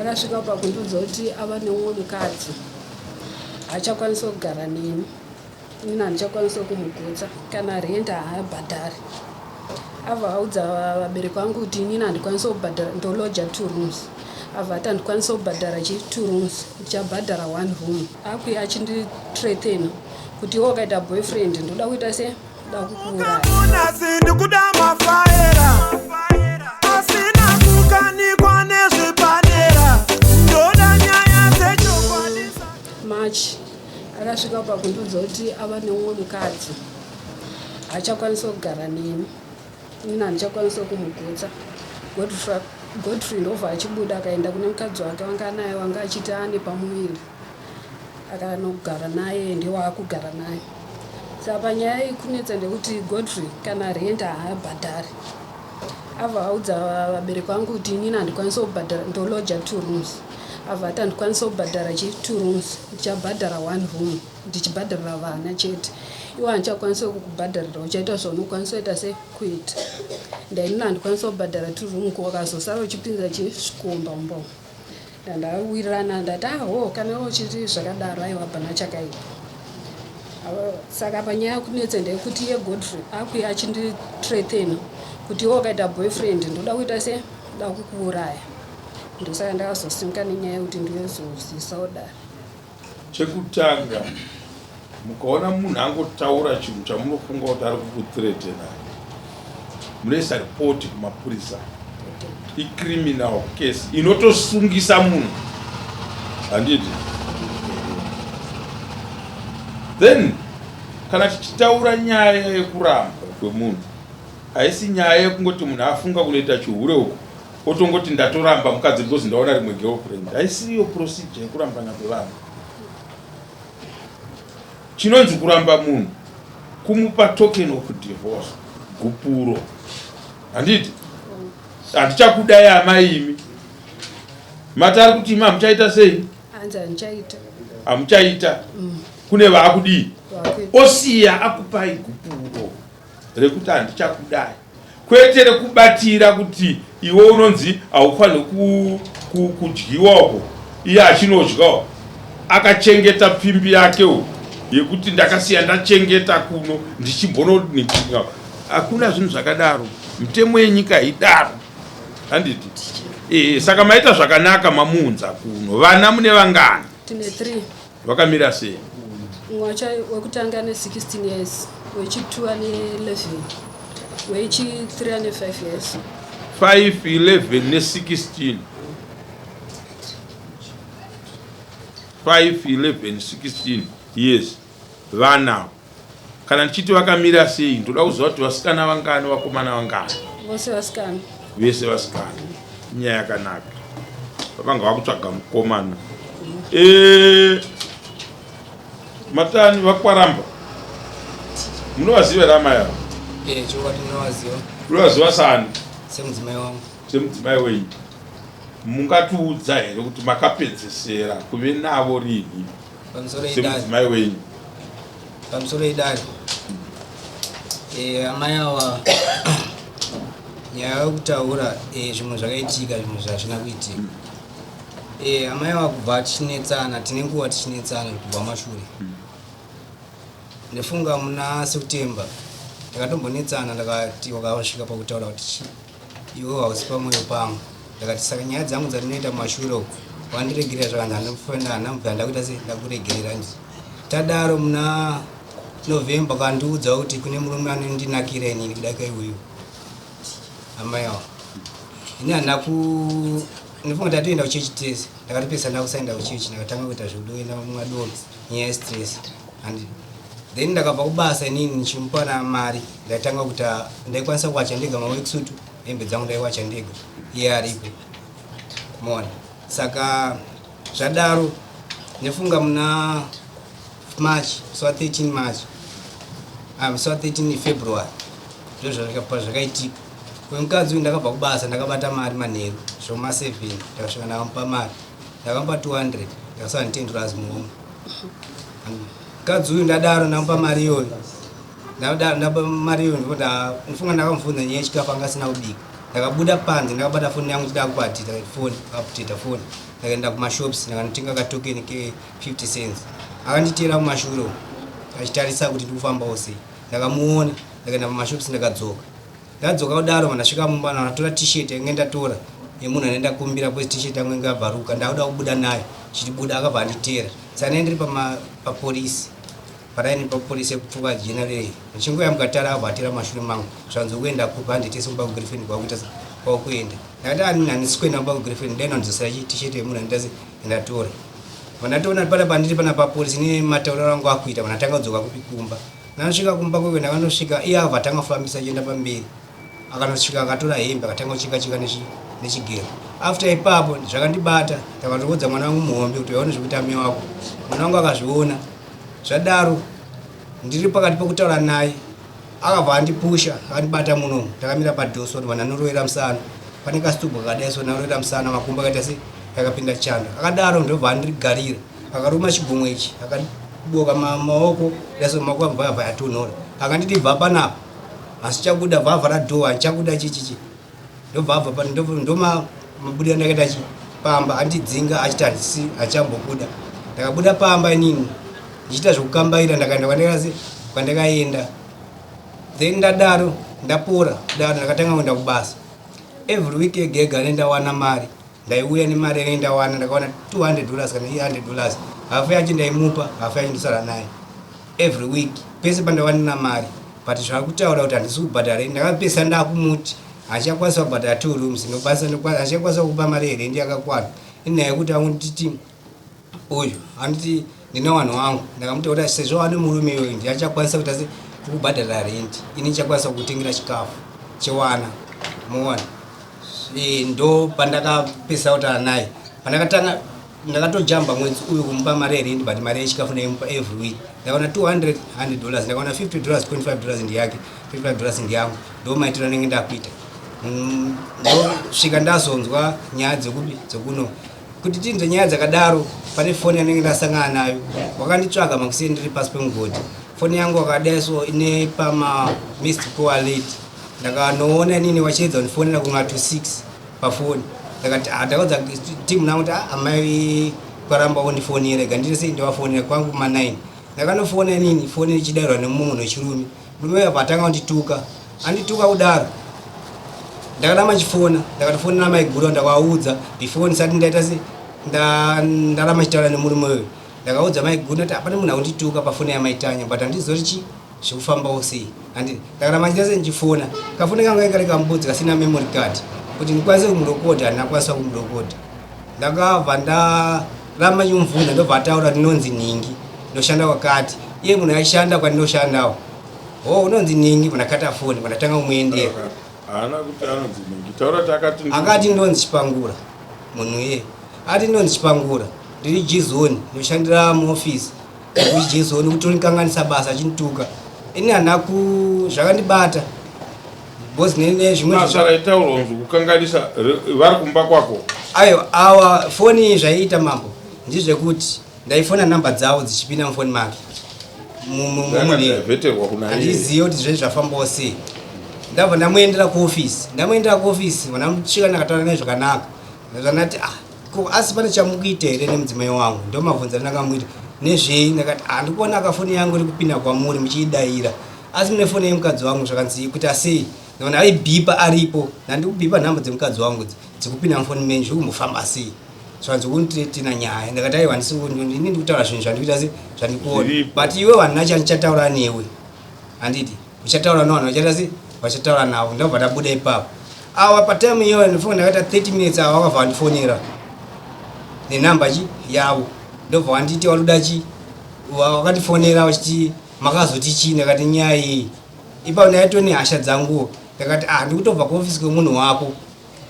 Akasvika pakundiudza kuti ava neumwe mukadzi, haachakwanisi kugara neni, inini handichakwanisi kumugutsa, kana rent haabhadhari. Abva audza vabereki vangu kuti inini handikwanisi kubhadhara, ndoloja 2 rooms. Abva ati handikwanisi kubhadhara chi 2 rooms, ndichabhadhara 1 room. Akuya achindithreatena kuti iwe ukaita boyfriend ndoda kuita se ndoda kukuuraya. Ndikuda mafaera asina kukanikwa nezvepadera, ndoda nyaya dzechokwadi. March akasvika pakundiudza kuti ava neumwe mukadzi, haachakwanisi kugara neni, inini handichakwanisi kumugutsa. Godfrey ndobva achibuda akaenda kune mukadzi wake wanga anaye, wanga achiti ane pamuviri, akanogara naye, ndiwaakugara naye. Saka panyaya iyi kunetsa ndekuti Godfrey kana rent haabhadhari. Abva audza vabereki vangu kuti inini handikwanisi kubhadhara, ndoloja 2 rooms. Abva ati handikwanisi kubhadhara chi 2 rooms, ndichabhadhara 1 room, ndichibhadharira vana chete. Iwe handichakwanisi kukubhadharira, uchaita zvaunokwanisa kuita se kuita. Ndainini handikwanisi kubhadhara 2 room, ko wakazosara uchipinza chi zvikomba mumba umu. Ndandawirirana, ndati aho kana iwe uchiti zvakadaro, aiwa hapana chakaipa. Saka panyaya yekunetsa ndeyekuti iye Godfrey akuya achindithreatena kuti iwe ukaita boyfriend ndoda kuita se ndoda kukuuraya. Ndosaka ndakazosimuka nenyaya yekuti ndiyozozivisawo dare. Chekutanga, mukaona munhu angotaura chinhu chamunofunga kuti ari kukuthreatenai, munoisa ripoti kumapurisa. Icriminal case inotosungisa munhu, handiti? Then kana tichitaura nyaya yekuramba kwemunhu, haisi nyaya yekungoti munhu afunga kunoita chihure uko otongoti ndatoramba mukadzi because ndaona rimwe girlfriend. Haisiyo procedure yekurambana kwevanhu. Chinonzi kuramba munhu kumupa token of divorce, gupuro, handiti? Handichakudai amai imi. Mati ari kuti imi hamuchaita sei? Hanzi handichaita. Hamuchaita. Kune vaakudii? Osiya akupai gupuro rekuti handichakudai, kwete rekubatira kuti iwe unonzi haufaniri kudyiwa uko iye achinodyawo akachengeta pfimbi yake uko yekuti ndakasiya ndachengeta kuno ndichimbononika. Hakuna zvinhu zvakadaro, mitemo yenyika haidaro, handiti? Saka maita zvakanaka mamuunza kuno. Vana mune vangani? Tine 3. Vakamira sei? Mumwe wacho wekutanga ane 16 years, wechi2 ane 11, wechi3 ane 5 years. 5, 11 ne16. 5, 11, 16 years vana. Kana ndichiti vakamira sei, ndoda kuziva kuti vasikana vangani, vakomana vangani? Vose vasikana. Vese vasikana. Nyaya yakanaka, vanga vakutsvaga mukomana. Matani vakwaramba, munovaziva here amai ava? Chokwadi ndinovaziva. Munovaziva sani? Semudzimai wangu. Semudzimai wenyu. Mungatiudza here kuti makapedzesera kuve navo rini semudzimai wenyu? Pamusoro idare, amai ava nyaya yekutaura zvimwe zvakaitika, zvimwe zvazvina kuitika. Amai ava kubva tichinetsana, tine nguva tichinetsana kubva mashure. Ndifunga muna September takatombonetsana, ndakati wakasvika pakutaura kuti iwe hausi pamwoyo pangu. Ndakati saka nyaya dzangu dzandinoita mumashure uku wandiregerera, zvakanzi handinofanira handambva ndakuita sei, ndakuregerera. Ndi tadaro muna November kandiudza kuti kune murume anondinakira inini kudarika iwewe. Amai ava ini handina ku ndifunga tatoenda kuchechi tese, ndakatopesa ndakusaenda kuchechi, ndakatanga kuita zvekudoenda mumadoro nyaya yestress. And then ndakabva kubasa inini ndichimupa na mari, ndaitanga kuita ndaikwanisa kuwacha ndega maworksuit, hembe dzangu ndaiwacha ndega iye aripo mona. Saka zvadaro nefunga muna March, musi wa 13 March, musi wa 13 February ndozvakapa zvakaitika. Uyu mukadzi uyu ndakabva kubasa ndakabata mari manheru zvoma 7, ndakasvika ndakamupa mari, ndakamupa 200, ndakasara ne10 dollars muhomwe. Mukadzi uyu ndadaro ndamupa mari iyoyo, ndadaro ndapa mari iyoyo, ndifunga ndakamubvunza nyaya yechikafu anga asina kubika. Ndakabuda panze ndakabata foni yangu ndichida kubatita foni, update foni. Ndakaenda kumashops ndakanotenga katokeni ke 50 cents. Akanditeera kumashure uko achitarisa kuti ndikufambawo sei. Ndakamuona ndakaenda pamashops ndakadzoka. Ndadzoka kudaro vandasvika mumba ndatora t-shirt yange ndatora yemunhu ane ndakumbira because t-shirt yangu yange yabvaruka ndakuda kubuda nayo chichibuda akabva anditeera. Saka ndanga ndiri papolisi paraini papolisi yekupfuka jena rei ndichingoyambuka tara akabva atera mashure mangu zvanzi ukuenda kupi hande tese kumba kugirlfriend kwakuita kwakuenda. Ndakati ani handisi kuenda kumba kugirlfriend dai ndondidzosera t-shirt yemunhu anditase ndatora. Vandatoona pana pandiri pana papolisi nematauriro angu akuita vandatanga kudzoka kupi kumba. Ndakasvika kumba kwekwe ndakanosvika iye akabva atanga kufambisa achienda pamberi akanosvika akatora hembe akatanga kucheka cheka nechigero after ipapo zvakandibata ndakatoudza mwana wangu muhombe kuti waone zvekuita amai wako mwana wangu akazviona zvadaro ndiri pakati pekutaura naye akabva andipusha akandibata muno ndakamira padhoso ndobva ndanorovera musana pane kasitubhu kakadai so ndanovera musana makumbo akaita se akapinda chando akadaro ndobva andigarira akaruma chigumwe ichi akaboka maoko daso maoko abva abva yatonhora akanditi bva panapa asi chakuda bva avhara dhoo handichakuda chichichi ndobva abva pano ndoma mabudira ndakaita chi pamba andidzinga achiti handisi handichambokuda ndakabuda pamba inini ndichiita zvekukambaira ndakaenda kwandakasi kwandakaenda then ndadaro ndapora kudaro ndakatanga kuenda kubasa every week ega ega nendawana mari Ndaiuya nemari yange ndawana ndakawana 200 dollars kana 100 dollars hafu yacho ndaimupa hafu yacho ndosara naye every week pese pandawanina mari but zvakutaura kuti handisi kubhadhara ndakapesa ndakumuti handichakwanisa kubhadhara two rooms ndokwanisa handichakwanisa kupa mari yerendi yakakwana inyaya yekuti angonditi uyu anditi ndine vanhu vangu ndakamutaura sezvo ane murume iyoyo ndiachakwanisa kuita se kukubhadharira rent ini ndichakwanisa kukutengera chikafu chewana mowana eh, ndo pandakapesa kutaura naye pandakatanga ndakatojamba mwedzi uyu kumupa mari yerent but mari yechikafu ndaimupa every week ndakaona 200 100 dollars ndakaona 50 dollars 25 dollars ndiyake 25 dollars ndiyangu ndo maitiro anenge ndakuita mm, ndosvika ndazonzwa nyaya dzekupi dzekuno Kuti tinzwe nyaya dzakadaro pane foni yanenge ndasangana nayo wakanditsvaga makuseni ndiri pasi pemugodhi foni yangu wakadai so ine pama missed call alert ndakanoona inini wachiedza kundifonera kuma to 6 pafoni ndakati ah, ndakaudza team langu kuti ah, amai kwaramba wondifonera rega ndiri sei ndivafonera kwangu kuma 9 ndakanofona inini foni ichidairwa nemumwe munhu wechirume Murume uya paatanga kundituka, andituka kudaro ndakaramba ndichifona, ndakatofonera maiguru ndakawaudza before ndisati ndaita se ndaramba ndichitaura nemurume uyu. Ndakaudza maiguru ndati hapana munhu akundituka pafoni yamaitanya but handizori chi zvikufambawo sei handi ndakaramba ndichita se ndichifona kafoni kangu kainge kari kambudzi kasina memory card kuti ndikwanise kumurokodha handina kukwanisa kumurokodha ndakabva ndaramba ndichimubvunza ndobva ataura ndinonzi nhingi ndoshanda kwakati iye munhu aishanda kwandinoshandawo ho oh, unonzi nhingi ndakata foni ndatanga kumuendera haana kuti anonzi nhingi taura kuti akati akati ndonzi chipangura munhu iye ati ndonzi chipangura ndiri jizoni ndoshandira muofisi jizoni kutondikanganisa basa achinituka ini handina ku zvakandibata because nezvimwe basa raitaurwa kunzi kukanganisa vari kumba kwako ayo awa foni zvaiita mambo ndizvekuti ndaifona namba dzavo dzichipinda mufoni make handizive kuti zve zvafambawo sei ndabva ndamuendera kuofisi ndamuendera kuofisi vandamusvika ndakataura naye zvakanaka zvandati ah ko asi pane chamukuita here nemudzimai wangu ndomabvunza ndakamuita nezvei ndakati ah ndikuona akafoni yangu iri kupinda kwamuri muchiidaira asi mune foni yemukadzi wangu zvakanzi kuti asei ndaona aibhipa aripo ndandikubhipa nhamba dzemukadzi wangu dzikupinda mufoni menyu zvikumbofamba sei zvanzi kunditina nyaya ndakati aiwa ndini ndikutaura zvinhu zvandikuita se zvandikuona but iwe wanhu chandichataura newe handiti uchataura nevanhu vachaita se vachataura navo ndobva ndabuda ipapo awa patime iyoyo ndifunga ndakaita 30 minutes awa wakabva wandifonera nenhamba chi yavo ndobva wanditi waruda chi wakandifonera wachiti makazoti chii ndakati nyaya iyi ipapo ndaitone hasha dzanguwo ndakati ah ndikutobva kuofisi kwemunhu wako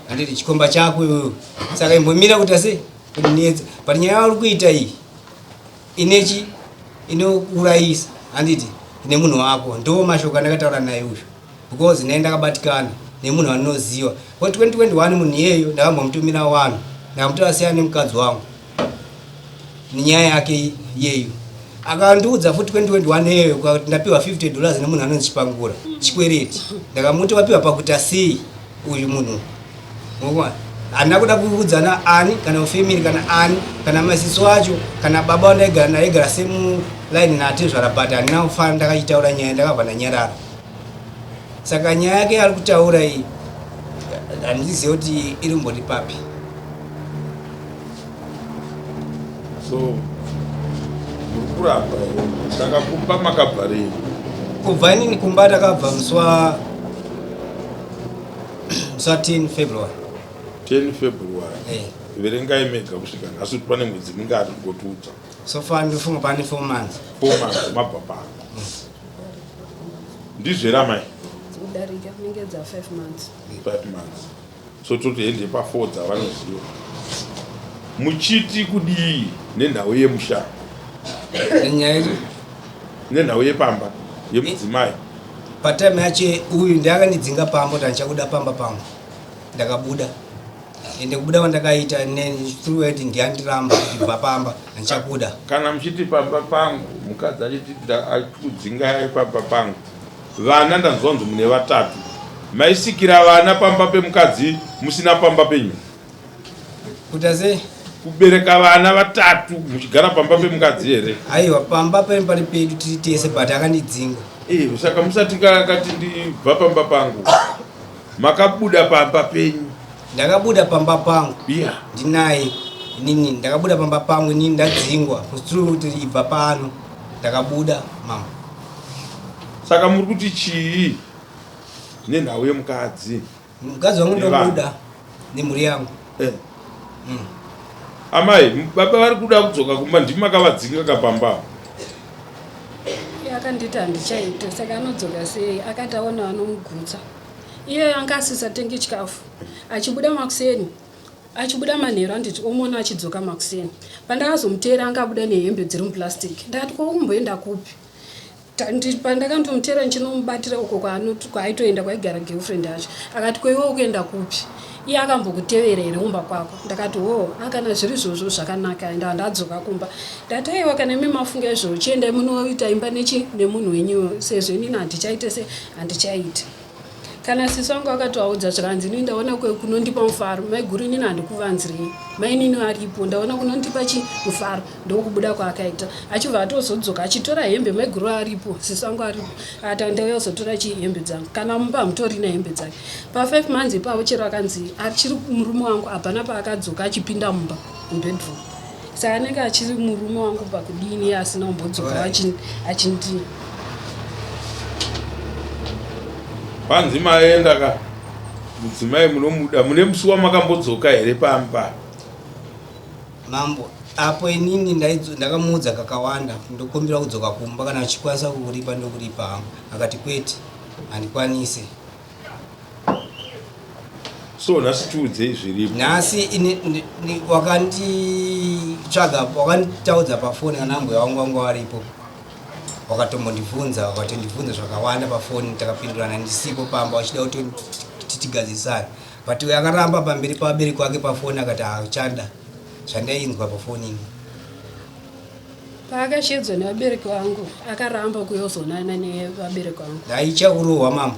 handiti chikomba chako iwewe saka imbomira kuita sei kundinetsa but nyaya yauri kuita iyi inechi inokuurayisa handiti ine munhu wako ndo mashoko andakataura naye uyu because naye ndakabatikana nemunhu wandinoziva ko 2021 munhu iyeyo ndakambomutumira wanhu ndakamutora siyana nemukadzi wangu nenyaya yake iyeyo akandiudza futi 2021 iyeyo kuti ndapiwa 50 dollars nemunhu anonzi chipangura chikwereti ndakamuti wapiwa pakuita sei Uyu munhu Mukuona? Handina kuda kuudzana ani kana family kana ani kana masiso acho kana baba wandaigara ndaigara same line natezvara but handina kufara ndakachitaura nyaya ndakabva ndanyarara. Saka nyaya yake ari kutaura iyi handizive kuti iri mbori papi. So muri kuramba here? Saka kumba makabva rini? Kubva inini kumba takabva musi wa musi wa 10 February. 10 February. Eh. Verengai mega kusvika nhasi kuti pane mwedzi mingani kugotiudza. So far ndofunga pane 4 months. 4 months mabva pano. Ndizvo here amai? Kudarika kunenge dza 5 months. 5 months. So toti hende pa 4 dzavanoziva. Muchiti kudii nenhau yemusha? Nenyaya Nenhau yepamba yemudzimai. Patime yacho uyu ndiakandidzinga pamba kuti handichakuda pamba pangu. Ndakabuda. Ende kubuda kwandakaita through it ndiandiramba kuti bva pamba handichakuda. Kana muchiti pamba pangu mukadzi achiti achikudzingai pamba pangu. Vana ndanzwa kunzi mune vatatu. Maisikira vana pamba pemukadzi musina pamba penyu. Kuita sei? Kubereka vana vatatu muchigara pamba pemukadzi here? Aiwa, pamba pemba pari pedu tiri tese but akandidzinga. Eh, saka musati kati ndibva pamba pangu. Makabuda pamba penyu. Ndakabuda pamba pangu. Yeah. Ndinaye inini ndakabuda pamba pangu inini ndadzingwa. Through kuti ibva pano ndakabuda mama. Saka muri kuti chii nenhau yemukadzi? Mukadzi wangu ndomuda nemhuri yangu. Eh. Amai, baba vari kuda kudzoka kumba ndimi makavadzinga kapamba. Iye akanditi handichaite saka anodzoka sei akati aona vanomugutsa. Iye anga asisatengi chikafu achibuda makuseni achibuda manheru anditi omuona achidzoka makuseni. Pandakazomuteera anga abuda nehembe dziri muplastic ndakati ko ukumboenda kupi? Pandakandomuteera ndichinomubatira uko kwaaitoenda kwaigara girlfriend yacho akati ko iwe ukuenda kupi iye akambokutevera here kumba kwako ndakati hoo akana zviri izvozvo zvakanaka enda ndadzoka kumba ndati aiwa kana imi mafunga izvozvo chiendai munoita imba nechi nemunhu wenyuwo sezvo inini handichaite se handichaite Kana sisi vangu vakatovaudza zvikanzi ini ndaona kunondipa mufaro maiguru inini handikuvanzirei mainini varipo ndaona kunondipa chi mufaro ndokubuda kwaakaita achibva atozodzoka achitora hembe maiguru aripo sisi vangu aripo akati ndauya kuzotora chi hembe dzangu kana mumba hamutorina hembe dzake pa five months ipapo chero akanzi achiri murume wangu hapana paakadzoka achipinda mumba mubedroom saka anenge achiri murume wangu pakudini iye asina kumbodzoka achindi Panzi maenda ka mudzimai munomuda mune musi wamakambodzoka here pamba? Mambo apo inini ndakamuudza kakawanda ndokumbira kudzoka kumba kana achikwanisa kukuripa ndokuripa hangu akati kwete handikwanise. So nhasi tiudzei zviripo. Nhasi wakanditsvaga wakanditaudza pafoni kana ambuya wangu wangu waripo wakatombondibvunza wakatondibvunza zvakawanda pafoni takapindurana ndisipo pamba wachida kuti tigadzisane but uyo akaramba pamberi pavabereki wake pafoni akati haachada zvandainzwa pafoni ini. Paakashedzwa nevabereki vangu akaramba kuyozonana nevabereki vangu. Ndaitya kurohwa mambo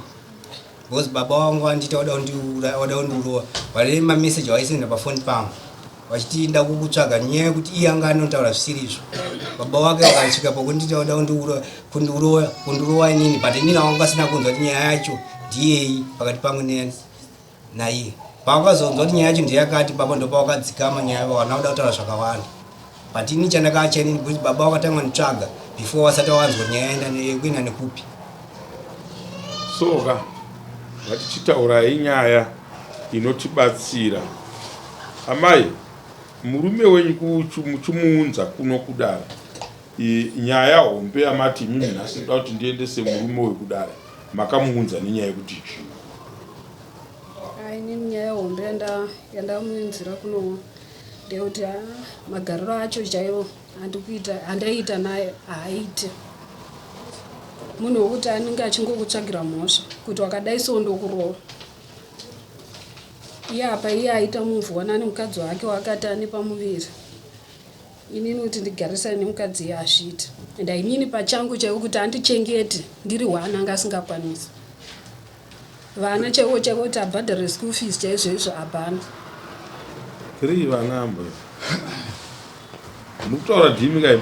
because baba vangu vanditi wada kundiurova vane mameseji avaisenda pafoni pangu vachiti ndakukutsvaga nyaya yekuti iye anga anotaura zvisiri izvo baba wake vakasvika pakunditi wada kundiuroya kundirowa inini but inini vangu vasina kunzwa kuti nyaya yacho ndiyei pakati pangu naiye pavakazonzwa kuti nyaya yacho ndeyakati baba ndopavakadzikama nyaya vana kuda kutaura zvakawanda but ini chandakacha inini kuti baba vakatanga nditsvaga before vasati vawanzwa nyaya yaenda kuenda nekupi soka ngatichitaurai nyaya inotibatsira amai murume wenyu muchimuunza kuno kudare nyaya hombe yamati imimi nhasi ndoda kuti ndiendese murume uyu kudare makamuunza nenyaya yekuti chii Inini nyaya hombe yandamuunzira kuno ndeyekuti magariro acho chaiwo andikuita andaiita naye haaite munhu wekuti anenge achingokutsvagira mhosva kuti wakadai so ndokurova iye apa iye aita mumvuwana nemukadzi wake waakati ane pamuviri inini kuti ndigarisane nemukadzi iye hazviite and inini pachangu chaiwo kuti andichengete ndiri hwana anga asingakwanisi. Vana chaivo chaivo kuti abhadhare school fees chaizvo izvo hapana. 3 vana ambuya. Mukutaura dhimi kai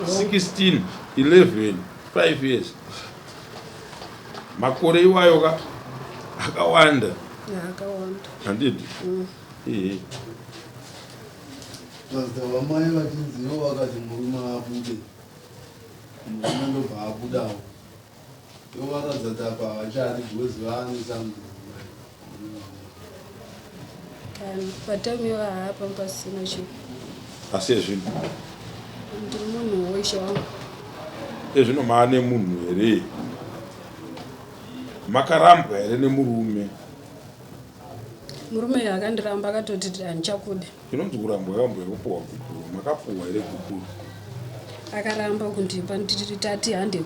16 11 5 years. Makore iwayo ka akawanda. Akawanda. Handiti? Ehe. Pastor vamai vachinzi ivo vakati murume abude murume ndobva abudawo ivo varatidza kuti apa havachadi because vaane something Kana patime ivo haapa pasina chinhu. Asi ezvino Ndiri munhu weshe wangu. Ezvino maane munhu here? Makarambwa here nemurume? Murume uyu akandiramba akatoti handichakude. Chinonzi kurambwa yambo yekupuwa gupuro. Makapuwa here gupuro? Akaramba kundipa ndiri tati hande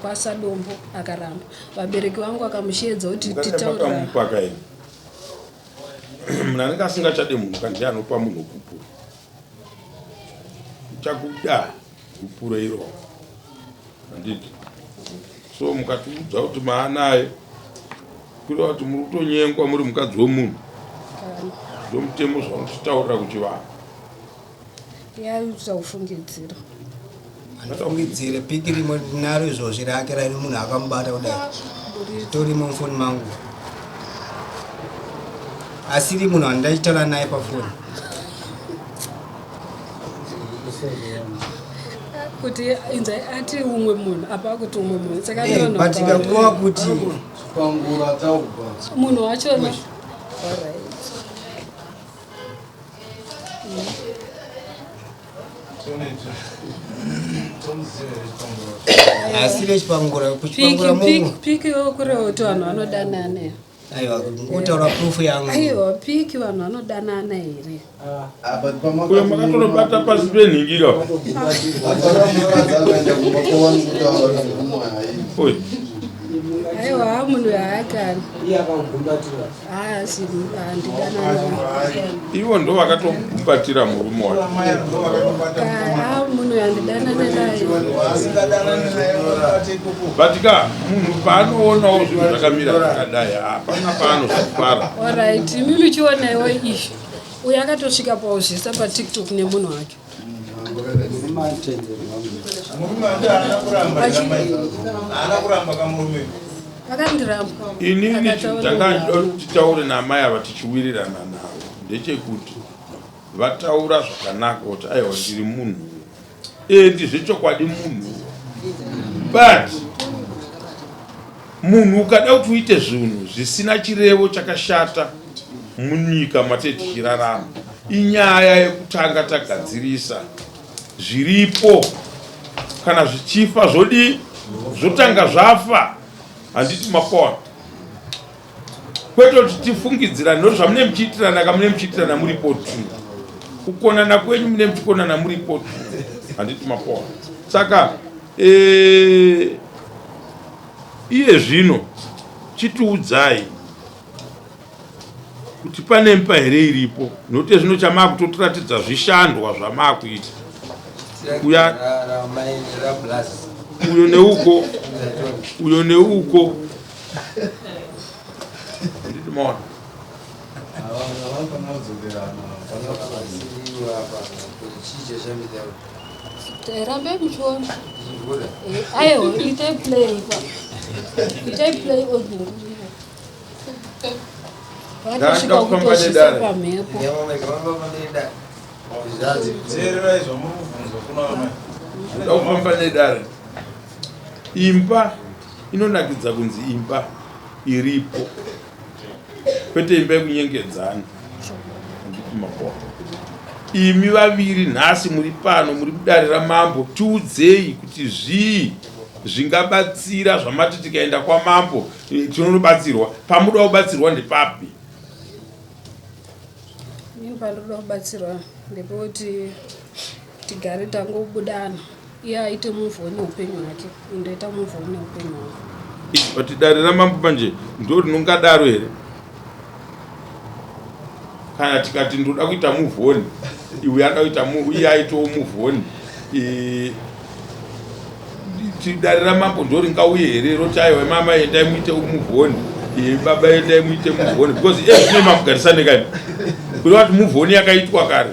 kwaSadombo akaramba. Vabereki vangu akamusheedza kuti titaura. Makamupa kai? Munhu anenge asingachade munhu kandi ndiye anopa munhu gupuro. Chakuda gupuro iro. Handiti? So mukatiudza kuti maanaye kureva kuti muri kutonyengwa muri mukadzi wemunhu. Ndomutemo zvaunotitaurira kuchivanhu. Yaita kufungidzira. Handifungidzire piki rimwe ndinaro izvozvi rake raine munhu akamubata kudai ritorimo mufoni mangu asiri munhu wandaichitaura naye pafoni. Kuti inzai ati umwe munhu apa akuti umwe munhu saka Eh, vanhu but vakawanda. ikakuva kuti Chipangura taubva Munhu wachona. Alright. Asiri echipangura kuchipangura Piki munhu piki kureva kuti vanhu vanodanana here? Aiwa, ngotaura proof yangu. Aiwa, piki vanhu vanodanana here? Uyo makatonobata pasi penhingi ka. Mukadzi akaenda kumba kwawani kutaura neumwe hai. Oi. Aiwa, munhu haakani. Iye akagumbatira. Haasi handidanana. Ivo ndo vakatogumbatira murume wacho. Munhu handidanana naye. But ka munhu paanoonawo zvinhu zvakamira zvakadai hapana paanozvifara. Alright, imi muchionaiwo izvi. Uyu akatosvika pauzvisa paTikTok nemunhu wake. Murume ati haana kuramba haana kuramba kamurume. Akandiramba. Inini Akataura changa navo. titaure namai ava tichiwirirana navo ndechekuti vataura zvakanaka kuti aiwa ndiri munhu endi zvechokwadi munhu, but munhu ukada kuti uite zvinhu zvisina chirevo chakashata munyika matee tichirarama inyaya yekutanga tagadzirisa zviripo. Kana zvichifa zvodii? Zvotanga zvafa, handiti mapona? Kwete kuti tifungidzirane nokuti zvamune muchiitirana ka mune muchiitirana muripo tu kukonana kwenyu mune muchikonana muripo tu, handiti mapona? Saka iye zvino chitiudzai kuti pane mpa here iripo, nokuti zvino chamakutotiratidza zvishandwa zvamakuita uya uyo neuko uyo neuko, handiti maona? Vanofanira kudzokerana. Rambe muchiona. Aiwa, itai play pa. Itai play audio. Vatosvika Ndakuda kufamba kutozvisa nedare. pamhepo. Teererai zvamuri kubvunzwa kuna vamai. Ndoda kufamba nedare. Imba inonakidza kunzi imba iripo, kwete imba yekunyengedzana, handiti mapona? Imi vaviri nhasi muri pano muri mudare ramambo, tiudzei kuti zvii zvingabatsira zvamati tikaenda kwamambo tinonobatsirwa. Pamuda kubatsirwa ndepapi? Inini pandoda kubatsirwa ndepekuti tigare tangobudana, iye aite move on neupenyu hwake, indoita move on neupenyu hwangu. But dare ramambo manje ndo rinongadaro here? Kana tikati ndoda kuita move on, iwe ada kuita iye aitewo move on, dare ramambo ndo ringauye here roti aiwa mama endai muite move on? Baba endai muite move on because ezvine makugarisane kaimi kureva kuti move on yakaitwa kare.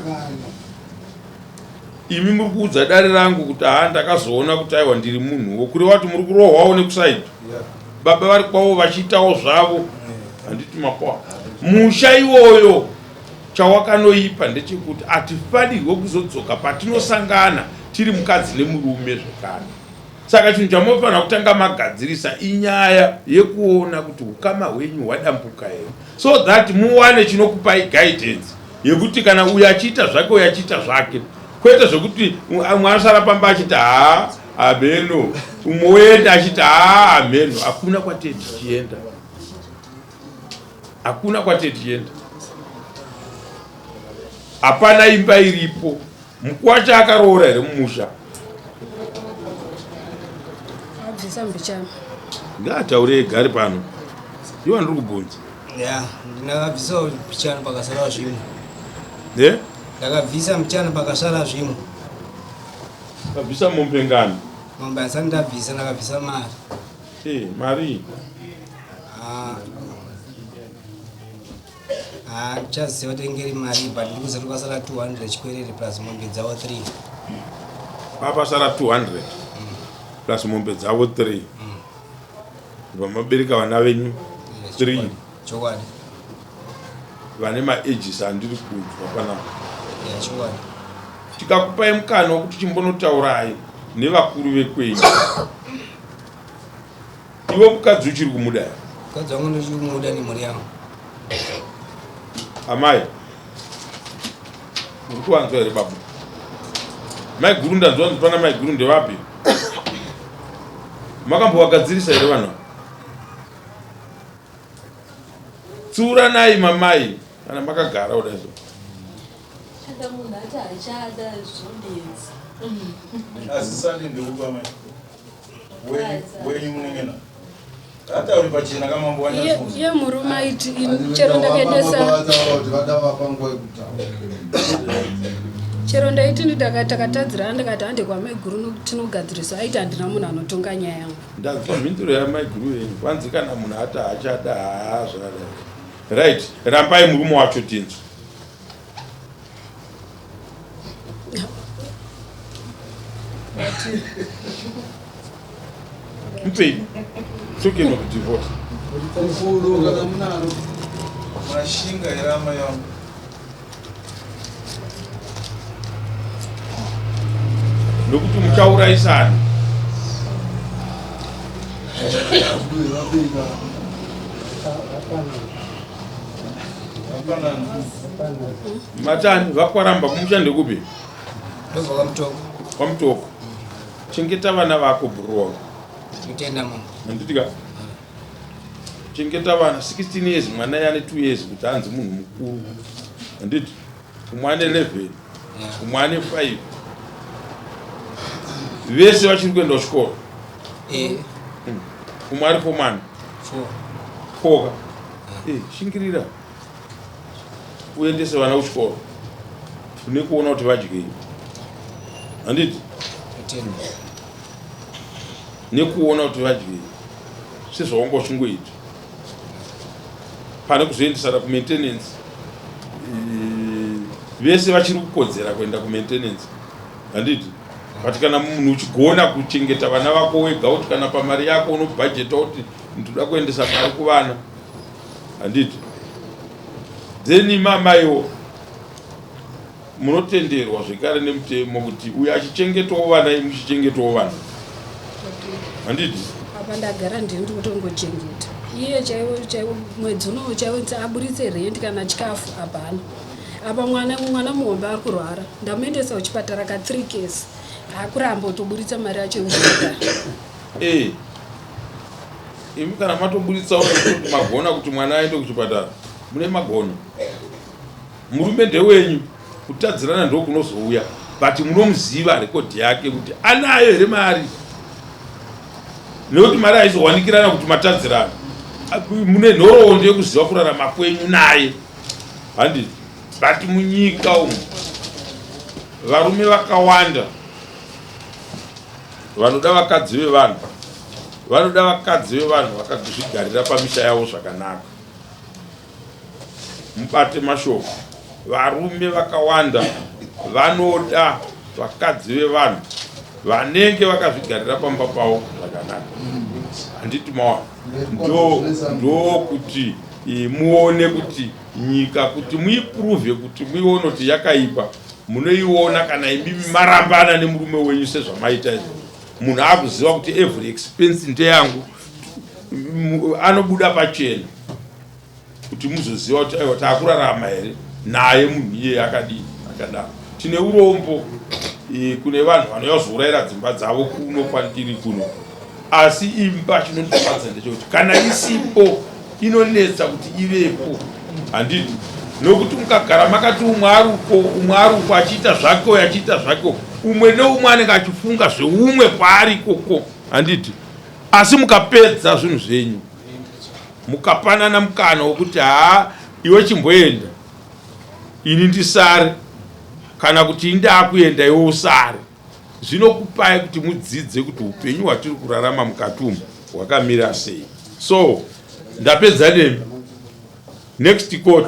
Imi muri kuudza dare rangu kuti haa ndakazoona kuti aiwa ndiri munhuwo, kureva kuti muri kurohwawo nekusaidi. Baba vari kwavo vachiitawo zvavo, handiti mapoa musha iwoyo. Chawakanoipa ndechekuti hatifanirwe kuzodzoka patinosangana tiri mukadzi nemurume zvekare. Saka chinhu chamofanira kutanga magadzirisa inyaya yekuona kuti ukama hwenyu hwadambuka here so that muwane chinokupai guidance yekuti kana uyu achiita zvake uyu achiita zvake, kwete zvekuti umwe anosara pamba achiti haa hameno, umwe woenda achiti haa hameno. Hakuna kwatee tichienda, hakuna kwatee tichienda, hapana imba iripo. Mukwacha akaroora here mumusha? Abvisa mbichana. Ngaataure ega ari pano. Iwe ndiri kubvunza. Ya, ndakabvisa mbichana pakasara zvimwe. Eh? Ndakabvisa mbichana pakasara zvimwe. Kabvisa mombe ngani? Mombe handisati ndabvisa, ndakabvisa mari. Eh, mari. Ah. Handichaziva kuti inge iri mari but ndiri kuziva kuti kwasara 200 chikwerere plus mombe dzavo 3. Papasara 200 plus mombe dzavo 3. Vamabereka vana venyu 3. Chokwadi. Vane maages andiri kunzwa panapa. Yeah, chokwadi. Tikakupai mukana wekuti chimbonotaurai nevakuru vekwenyu. Iwe mukadzi uchiri kumuda here? Mukadzi wangu ndichiri kumuda nemhuri yangu. Amai, muri kuvanzwa here baba? Mai guru ndanzwa nzi pana mai guru ndevapi? Makambovagadzirisa here vanhu? Tsiuranai mamai kana makagara kudai so. Kana munhu ati hachada zvonetsa. Asi sande ndekupa mai. Wenyu munengena. Atauri pachena kamambo wanyatsoza. Iye murume aiti chero ndakaendesa chero ndaiti ndakatadzirana ndikati hande kwamaiguru tinogadzirisa aiti handina munhu anotonga nyaya yangu. Ndanzwa mhinduro yamaiguru yenyu kwanzi kana munhu ati haachada haa zvakadai. Right, rambai murume wacho tinzwe. Mupei token of divorce. Mukuru kana munaro. Mashinga here amai vangu? Nokuti muchaurayisana. Matani vakwaramba kumusha ndekupi? Ndobva kwaMutoko. KwaMutoko. Chengeta vana vako bro wangu. Ndinotenda mama. Handiti ka? Chengeta vana 16 years mwana yane 2 years kuti anzi munhu mukuru. Handiti? Umwe ane 11, umwe ane 5. Vese vachiri kuenda kuchikoro. Eh. Umwe ari form 1. 4. 4 ka? Eh, shingirira. Uendese vana kuchikoro. Une kuona kuti vadyei. Handiti? Nekuona kuti vadyei. Sezvawanga uchingoita. Pane kuzoendesana kumaintenance. Eh, vese vachiri kukodzera kuenda kumaintenance. Handiti? But kana munhu uchigona kuchengeta vana vako wega kuti kana pamari yako unobhajeta kuti ndoda kuendesa mari kuvana. Handiti? Then mamaiwo munotenderwa zvekare nemutemo kuti uyo achichengetawo vana imi muchichengetawo vana. Handiti? Apa ndagara ndini ndiri kutongochengeta. Iye chaiwo chaiwo mwedzi unowu chaiwo aburitse rent kana chikafu hapana. Apa mwana mwana muhombe ari kurwara. Ndamuendesa kuchipatara ka 3 case. Akuramba kutoburitsa mari yacho yekuchipatara. Eh. Imi kana matoburitsawo kuti magona kuti mwana aende kuchipatara. Mune magono. Murume ndewenyu, kutadzirana ndokunozouya but munomuziva rekodhi yake kuti anayo here mari, nekuti mari haizowanikirana kuti matadzirana. Mune nhoroondo yekuziva kurarama kwenyu naye, handiti? But munyika umu varume vakawanda vanoda vakadzi vevanhu. Vanoda vakadzi vevanhu vakazvigarira pamisha yavo zvakanaka. Mubate mashoko. Varume vakawanda vanoda vakadzi vevanhu vanenge vakazvigarira pamba pavo zvakanaka. Handiti mawana? Ndokuti muone kuti nyika kuti muiprove kuti muione kuti yakaipa munoiona kana imimi marambana nemurume wenyu sezvamaita izvo munhu akuziva kuti every expense ndeyangu anobuda pachena kuti muzoziva kuti aiwa taakurarama here naye munhu iyeye akadii akadaro tine urombo e, kune vanhu vanouya kuzourayira dzimba dzavo kuno kwandiri kuno asi imba chinondifadza ndechekuti kana isipo inonetsa kuti ivepo handiti nokuti mukagara makati umwe aruko umwe aruko achiita zvake uyo achiita zvake umwe neumwe anenge achifunga zveumwe kwaari ikoko handiti asi mukapedza zvinhu zvenyu mukapanana mukana wekuti haa iwe chimboenda ini ndisare kana kuti indakuenda iwe usare zvinokupai kuti mudzidze kuti upenyu hwatiri kurarama mukati umu hwakamira sei so ndapedza nemi next court.